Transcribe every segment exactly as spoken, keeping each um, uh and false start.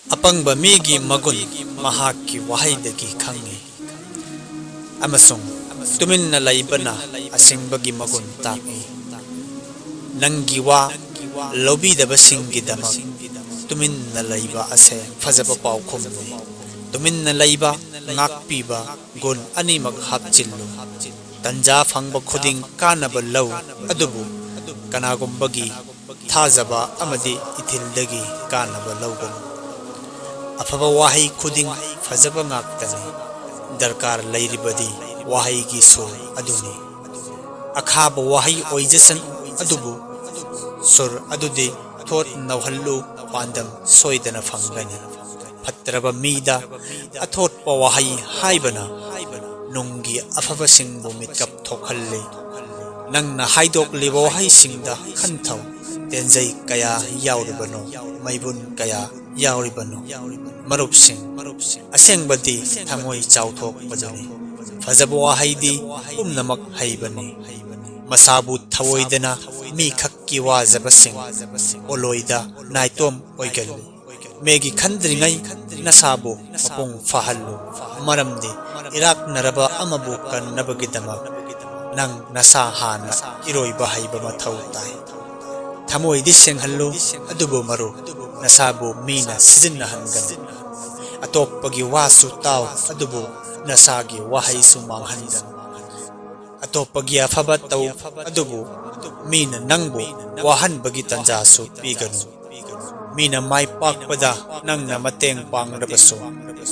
ꯑꯄꯪꯕ ꯃꯤꯒꯤ ꯃꯒꯨꯟ ꯃꯍꯥꯛꯀꯤ ꯋꯥꯍꯩꯗꯒꯤ ꯈꯪꯏ, ꯑꯃꯁꯨꯡ ꯇꯨꯃꯤꯟꯅ ꯂꯩꯕꯅ ꯑꯁꯤꯡꯕꯒꯤ ꯃꯒꯨꯟ ꯇꯥꯛꯏ꯫ ꯅꯪꯒꯤ ꯋꯥ ꯂꯧꯕꯤꯗꯕꯁꯤꯡꯒꯤꯗꯃꯛ ꯇꯨꯃꯤꯟꯅ ꯂꯩꯕ ꯑꯁꯦ ꯐꯖꯕ ꯄꯥꯎꯈꯨꯝꯅꯤ꯫ ꯇꯨꯃꯤꯟꯅ ꯂꯩꯕ, ꯉꯥꯛꯄꯤꯕ ꯒꯨꯟ ꯑꯅꯤꯃꯛ ꯍꯥꯞꯆꯤꯜꯂꯨ꯫ ꯇꯟꯖꯥ ꯐꯪꯕ ꯈꯨꯗꯤꯡ ꯀꯥꯟꯅꯕ ꯂꯧ, ꯑꯗꯨꯕꯨ ꯀꯅꯥꯒꯨꯝꯕꯒꯤ ꯊꯥꯖꯕ ꯑꯃꯗꯤ ꯏꯊꯤꯜꯗꯒꯤ ꯀꯥꯟꯅꯕ ꯂꯧꯒꯅꯨ꯫ ꯑꯐꯕ ꯋꯥꯍꯩ ꯈꯨꯗꯤꯡ ꯐꯖꯕ ꯉꯥꯛꯇꯅꯤ꯫ ꯗꯔꯀꯥꯔ ꯂꯩꯔꯤꯕꯗꯤ ꯋꯥꯍꯩꯒꯤ ꯁꯨꯔ ꯑꯗꯨꯅꯤ꯫ ꯑꯈꯥꯕ ꯋꯥꯍꯩ ꯑꯣꯏꯖꯁꯅꯨ, ꯑꯗꯨꯕꯨ ꯁꯨꯔ ꯑꯗꯨꯗꯤ ꯊꯣꯠ ꯅꯧꯍꯜꯂꯨ, ꯄꯥꯟꯗꯝ ꯁꯣꯏꯗꯅ ꯐꯪꯒꯅꯤ꯫ ꯐꯠꯇ꯭ꯔꯕ ꯃꯤꯗ ꯑꯊꯣꯠꯄ ꯋꯥꯍꯩ ꯍꯥꯏꯕꯅ ꯅꯨꯡꯒꯤ ꯑꯐꯕꯁꯤꯡꯕꯨ ꯃꯤꯠꯀꯞ ꯊꯣꯛꯍꯜꯂꯤ꯫ ꯅꯪꯅ ꯍꯥꯏꯗꯣꯛꯂꯤꯕ ꯋꯥꯍꯩꯁꯤꯡꯗ ꯈꯟꯊꯧ꯫ ꯇꯦꯟꯖꯩ ꯀꯌꯥ ꯌꯥꯎꯔꯤꯕꯅꯣ? ꯃꯩꯕꯨꯟ ꯀꯌꯥ ꯌꯥꯎꯔꯤꯕꯅꯣ? ꯃꯔꯨꯞꯁꯤꯡ, ꯑꯁꯦꯡꯕꯗꯤ ꯊꯃꯣꯏ ꯆꯥꯎꯊꯣꯛꯄꯗꯨꯅꯤ꯫ ꯐꯖꯕ ꯋꯥꯍꯩꯗꯤ ꯄꯨꯝꯅꯃꯛ ꯍꯩꯕꯅꯤ꯫ ꯃꯁꯥꯕꯨ ꯊꯑꯣꯏꯗꯅ ꯃꯤꯈꯛꯀꯤ ꯋꯥꯖꯕꯁꯤꯡ ꯄꯣꯂꯣꯏꯗ ꯅꯥꯏꯇꯣꯝ ꯑꯣꯏꯒꯜꯂꯤ꯫ ꯃꯦꯒꯤ ꯈꯟꯗ꯭ꯔꯤꯉꯩ ꯅꯁꯥꯕꯨ ꯃꯄꯨꯡ ꯐꯥꯍꯜꯂꯨ, ꯃꯔꯝꯗꯤ ꯏꯔꯥꯛꯅꯔꯕ ꯑꯃꯕꯨ ꯀꯟꯅꯕꯒꯤꯗꯃꯛ ꯅꯪ ꯅꯁꯥ ꯍꯥꯟꯅ ꯏꯔꯣꯏꯕ ꯍꯩꯕ ꯃꯊꯧ ꯇꯥꯏ꯫ ꯊꯃꯣꯏꯗꯤ ꯁꯦꯡꯍꯜꯂꯨ, ꯑꯗꯨꯕꯨ ꯃꯔꯨꯞ, ꯅꯁꯥꯕꯨ ꯃꯤꯅ ꯁꯤꯖꯤꯟꯅꯍꯟꯒꯅꯤ꯫ ꯑꯇꯣꯞꯄꯒꯤ ꯋꯥꯁꯨ ꯇꯥꯎ, ꯑꯗꯨꯕꯨ ꯅꯁꯥꯒꯤ ꯋꯥꯍꯩꯁꯨ ꯃꯥꯡꯍꯟꯒꯅꯨ꯫ ꯑꯇꯣꯞꯄꯒꯤ ꯑꯐꯕ ꯇꯧ, ꯑꯗꯨꯕꯨ ꯃꯤꯅ ꯅꯪꯕꯨ ꯋꯥꯍꯟꯕꯒꯤ ꯇꯥꯟꯖꯥꯁꯨ ꯄꯤꯒꯅꯨ꯫ ꯃꯤꯅ ꯃꯥꯏ ꯄꯥꯛꯄꯗ ꯅꯪꯅ ꯃꯇꯦꯡ ꯄꯥꯡꯂꯕꯁꯨ,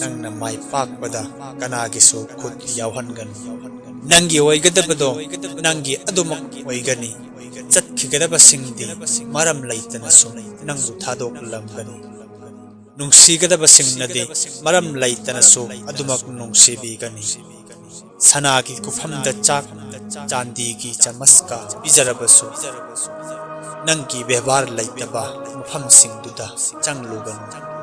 ꯅꯪꯅ ꯃꯥꯏ ꯄꯥꯛꯄꯗ ꯀꯅꯥꯒꯤꯁꯨ ꯈꯨꯠ ꯌꯥꯎꯍꯟꯒꯅꯨ꯫ ꯅꯪꯒꯤ ꯑꯣꯏꯒꯗꯕꯗꯣ ꯅꯪꯒꯤ ꯑꯗꯨꯃꯛ ꯑꯣꯏꯒꯅꯤ꯫ ꯆꯠꯈꯤꯒꯗꯕꯁꯤꯡꯗꯤ ꯃꯔꯝ ꯂꯩꯇꯅꯁꯨ ꯅꯪꯕꯨ ꯊꯥꯗꯣꯛꯂꯝꯒꯅꯤ꯫ ꯅꯨꯡꯁꯤꯒꯗꯕꯁꯤꯡꯅꯗꯤ ꯃꯔꯝ ꯂꯩꯇꯅꯁꯨ ꯑꯗꯨꯃꯛ ꯅꯨꯡꯁꯤꯕꯤꯒꯅꯤ꯫ ꯁꯅꯥꯒꯤ ꯀꯨꯐꯝꯗ ꯆꯥꯛ, ꯆꯥꯟꯗꯤꯒꯤ ꯆꯃꯁꯀ ꯄꯤꯖꯔꯕꯁꯨ, ꯅꯪꯒꯤ ꯕꯦꯕꯥꯔ ꯂꯩꯇꯕ ꯃꯐꯝꯁꯤꯡꯗꯨꯗ ꯆꯪꯂꯨꯒꯅꯨ꯫